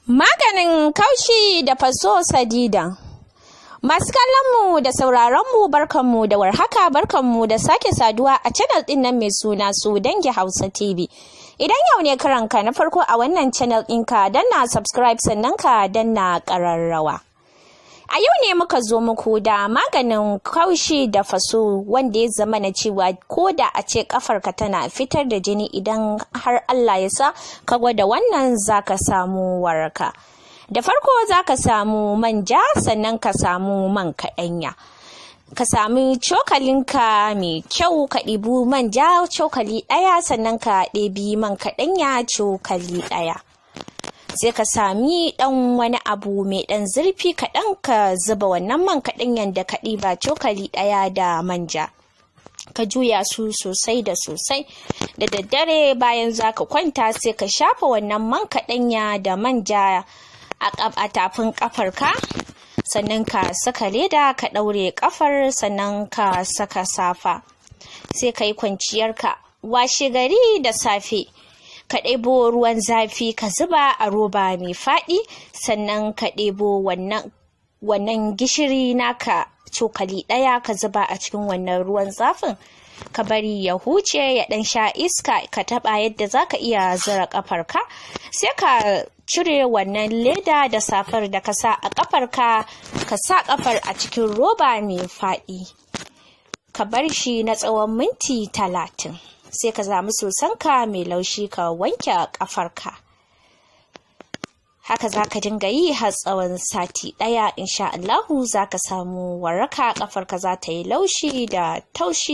Maganin kaushi da faso sadida. Masu kallonmu da sauraronmu, barkanmu da warhaka, barkanmu da sake saduwa a channel ɗin nan mai suna Su Dangi Hausa TV. Idan yau ne karanka na farko a wannan channel ɗinka, danna subscribe sannan ka danna ƙararrawa. A yau ne muka zo muku da maganin kaushi da faso wanda ya zama na cewa ko da a ce kafarka tana fitar da jini, idan har Allah ya sa ka gwada wannan, zaka samu waraka. Da farko zaka samu manja, sannan ka samu man kaɗanya. Ka sami cokalinka mai kyau, ka ɗibi manja cokali ɗaya, sannan ka ɗebi man kaɗanya cokali ɗaya. Sai ka sami ɗan wani abu mai ɗan zurfi kaɗan, ka zuba wannan man kaɗanyan da ka ɗiba cokali ɗaya da manja. Ka juya su sosai da sosai. Da daddare bayan za ka kwanta, sai ka shafa wannan man kaɗanya da manja a tafin ƙafarka, sannan ka saka leda ka ɗaure ƙafar, sannan ka saka safa, sai ka yi kwanciyarka. Washe gari da safe, ka ɗebo ruwan zafi ka zuba a roba mai faɗi, sannan ka ɗebo wannan gishiri naka cokali ɗaya, ka zuba a cikin wannan ruwan zafin, ka bari ya huce, ya ɗan sha iska, ka taɓa yadda za ka iya zura ƙafarka. Sai ka cire wannan leda da safar da ka sa a ƙafarka, ka sa ƙafar a cikin roba mai faɗi, ka bar shi na tsawon minti 30. Sai ka samu sosonka mai laushi ka wanke ƙafarka. Haka za ka dinga yi har tsawon sati ɗaya. Insha Allahu za ka samu waraka, ƙafarka za ta yi laushi da taushi.